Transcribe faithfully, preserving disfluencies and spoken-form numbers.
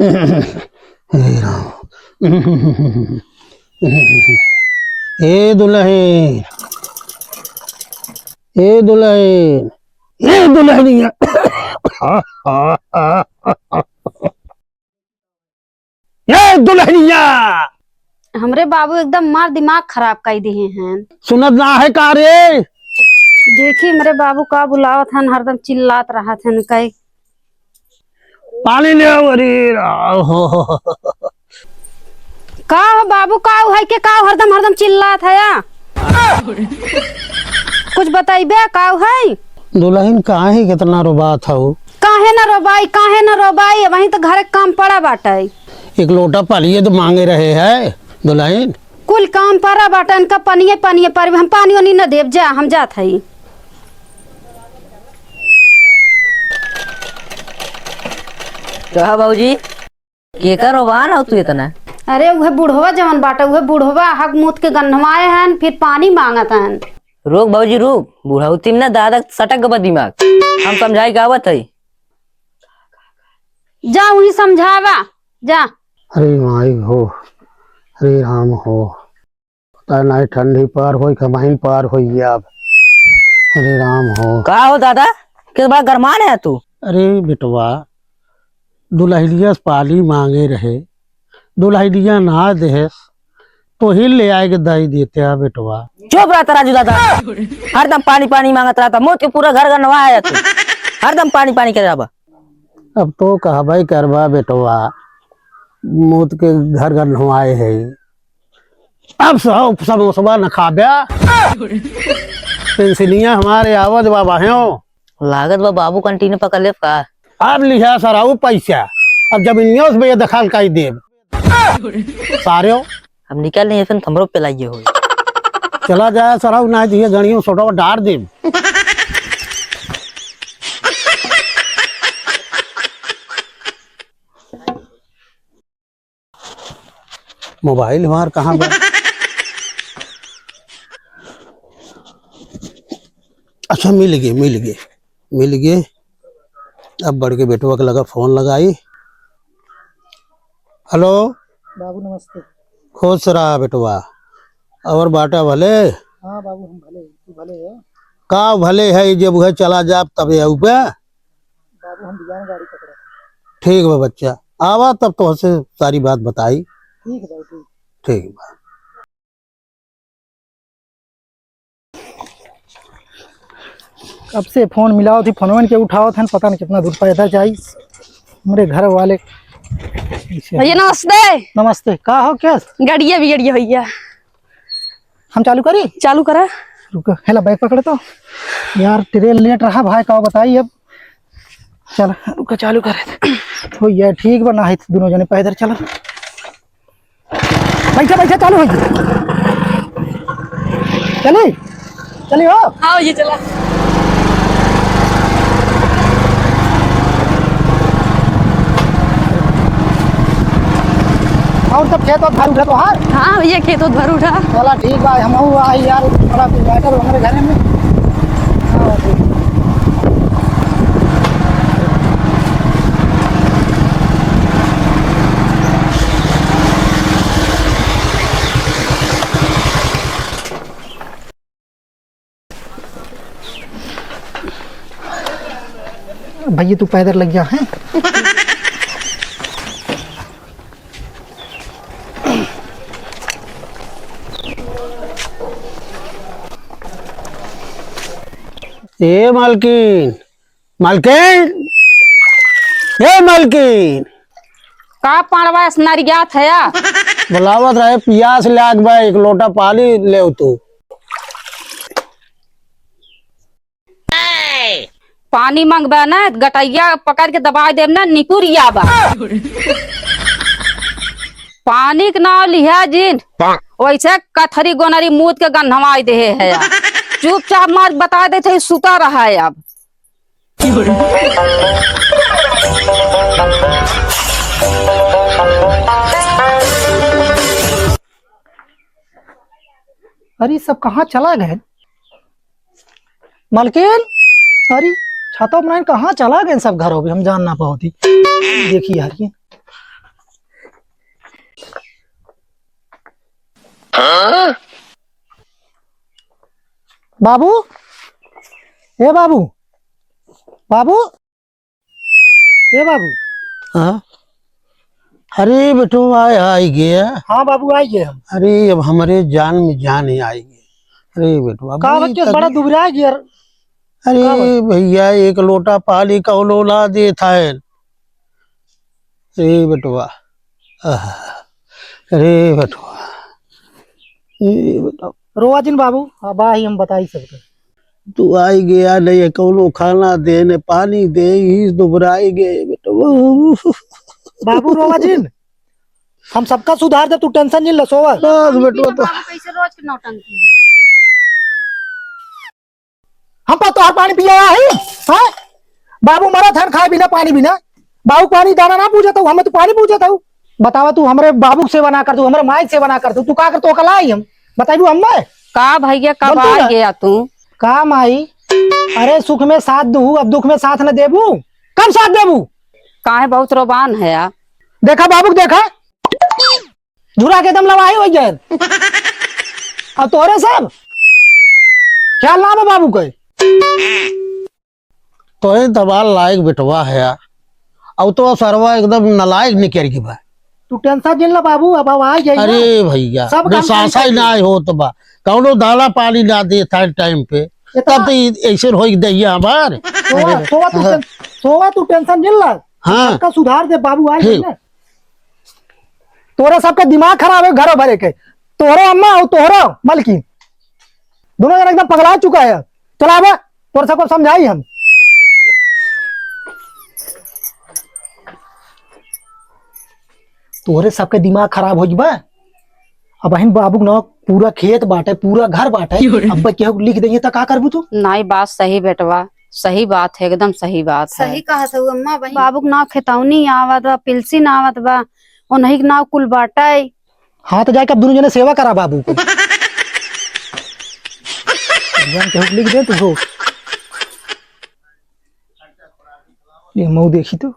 हे राम। ए दुलहिन, ए दुलहिन, ए दुलहिनिया। ए दुलहिनिया! हमरे बाबू एकदम मार दिमाग खराब कइ दिहे हैं। सुनत ना है का रे? देखी, हमरे बाबू का बुलावत हन, हरदम चिल्लात रहत हन, कई पानी ले आओ। अरे राम। का हो बाबू, का है के का हरदम, हरदम चिल्लात है या? कुछ बताइबे, का है? दुलहिन, काहे कितना रोबात हऊ? काहे ना रोबाई, काहे ना रोबाई, वहीं तो घरे काम पड़ा बाटे। एक लोटा पालिए तो मांगे रहे है दुलहिन। कुल काम पड़ा बाटे, इनका पनिये, पनिये पर हम पानी वानी न देब, जा, हम जात हई। कहा बाबूजी? केकर रोबान हो तू इतना? अरे, उहे बुढ़वा जवन बाटे, उहे बुढ़वा हक मूत के गन्हवाए हन, फिर पानी मांगत हन। रुक भौजी, रुक, बुढ़ौती में ना दादा सटक गबा दिमाग। हम समझाई के आवत हई। जा, उही समझावा, जा। अरे माई हो, अरे राम हो। पता नहीं ठंडी पार होई, कमाइन पार होई अब। अरे राम हो। का हो दादा, किस बड़ा गरमान है तू? अरे बेटवा, दुलहिनिया से पानी मांगे रहे, दुलहिनिया ना देहेस, तो ही ले आए के दई देते हैं बेटवा। चुप रहता राजू दादा, हरदम पानी पानी मांगत रहता, मूत के पूरा घर गन्हवा है तू, हरदम पानी पानी करे रहबा। अब तो कहबे करबा बेटवा, मूत के घर गन्हवाए है। अब सब समोसवा न खाब्या। पेंसिलिया हमारे आवत बा बाहें। लागत बा बाबू कंटीन पकड़ लेब का? अब लिहा सराऊ पैसा, अब जमीनियों से बेदखल कर देब। सारे हो। अब निकल नहीं, ऐसे हमरो पे लाइए हो। चला जाए सराऊ, ना दिए गणियों सोटो डार देब। मोबाइल हमार कहाँ बा? अच्छा, मिल गए, मिल गए, मिल गए। अब बड़के बेटवा के लगा फोन लगाई। हेलो। बाबू नमस्ते। खुश रहा बेटवा। और बाटा भले? हाँ बाबू, हम भले, तू भले है? का भले है, जब वह चला जाब तबे आऊ बे। बाबू, हम बियान गाड़ी पकड़े। ठीक बा बच्चा, आवा तब तोहसे सारी बात बताई। ठीक बा, ठीक। ठीक बा। कब से फोन मिलावत ही, फोनवन के उठावत हन, पता नहीं कितना दूर पैदल जाई। हमरे घर वाले भैया नमस्ते। नमस्ते, का हो क्या? गड़िया बिगड़िया भैया। हम चालू करी? चालू करा। रुको, हेला बैग पकड़े तो। यार, ट्रेन लेट रहा भाई, का बताई अब। चल, रुको, चालू करे। हो यार, ठीक बा, ना है तो दोनों जने पैदल चला। बैठा, बैठा, चालू हो गई। चली? चली हो? हाँ, ये चला। और सब खेत और भर उठा तोहार? हाँ भैया, खेत और भर उठा। चला ठीक बा, हम आई यार, थोड़ा बैठल हमारे घर में। हाँ, ठीक। भैया, तू पैदल लग जा, हैं? ए मालकिन, मालकिन, ए मालकिन। का पाड़वा अस नरियात हया? बुलावत रहे, पियास लाग बा, एक लोटा पानी लेव तू। पानी मंगबा ना, गटैया पकड़ के दबाइ देब ना, निकुरिया बा। पानी के नाव लिहा जिन, वैसे कथरी गोनरी मूत के गन्हवाई देहे है। चुपचाप मार बताइ देत है, सुता रहा है अब। अरे, सब कहाँ चला गए? मलकिन, अरे, छतवा बनाइन कहाँ चला गए सब घरों भी, हम जान ना पावत ही। देखी यार, ये बाबू, ए बाबू, बाबू, ए बाबू। हाँ? अरे बेटवा, आइ गए। हाँ बाबू, आइ गए हम। अरे, अब हमरे जान में जान ही आइ गए। अरे बेटवा, का बड़ी बच्चे, बड़ा तकलीफ। दुबरा गया। अरे का बात? भैया, एक लोटा पानी कौनो ना देत है। अरे बेटवा, आह, अरे बेटवा, ए बेटवा। रोवा जिन बाबू, अब आही हम बताई सबके। तू आइ गया, नहीं कौनो खाना दे, न पानी दे, ही दुबराइ गए बेटवा। बाबू रोवा जिन, हम सबका सुधार दे, तू tension जिन ले, सोवा। बस बेटवा, तो बाबू कैसे रोज के नौटंकी है? हम पा तोहार पानी पिया ही, हाँ? बाबू मरत हन खाए बिना, पानी बिना। बाबू पानी दाना ना पूछत हऊ, हमें तू पानी पूछत हऊ। बतावा, तू हमरे बाबू के सेवा ना करत हऊ, हमरे माई के सेवा ना करत हऊ, तू का करत हऊ, ओका लाई हम? बताइबू हमें? का भैया, कब बोल तू आइ ना। गया तू? का माई? अरे सुख में साथ दुहू, अब दुख में साथ न देबू? कब साथ देबू? काहे बहुत रोबान है आ? देखा बाबू के देखा, झुरा के एकदम लवाही होइ गए। अब तोहरे सब ख्याल ना बा बाबू के। तोहे दबा लायक बेटवा है, अब तो सरवा एकदम नलायक निकल गई बा। तू tension जिन ला बाबू, अब, अब आ जाई ना। अरे भैया, सब काम बेसासा ही time पे। ना होत बा, कौनो दाना पानी ना देत है time पे, इतना तब तो ई ऐसे होई दहिया हमार। सोवा, अरे, सोवा तू हाँ। टें-, सोवा तू tension जिन ला। हाँ। सबका सुधार दे बाबू, आ ठीक। जाई ना। तोरे सबके दिमाग खराब है, घरो भरे के। तोहरो अम्मा और तोहरो मलकिन, दोनों जन एकदम पगला चुका है। चला बे, तोरे सबको समझाई हम। तोहरे सबके दिमाग खराब हो बा। अबहिन बाबू के नाव पूरा खेत बाटे, पूरा घर बाटे। क्यों रे? अब केहू लिख देंगे तो का करबू तू? नहीं, बात सही बेटवा, सही बात है, एकदम सही बात है। सही कहत हऊ अम्मा बहिन। बाबू के नाव खेतौनी आवत बा, पिलसिन आवत बा, उन्हीं के नाव कुल बाटे। हाँ, तो जाके अब दोनों जने सेवा करा बाबू को। जन केहू लिख दे तू हो। ये मऊ देखी तो।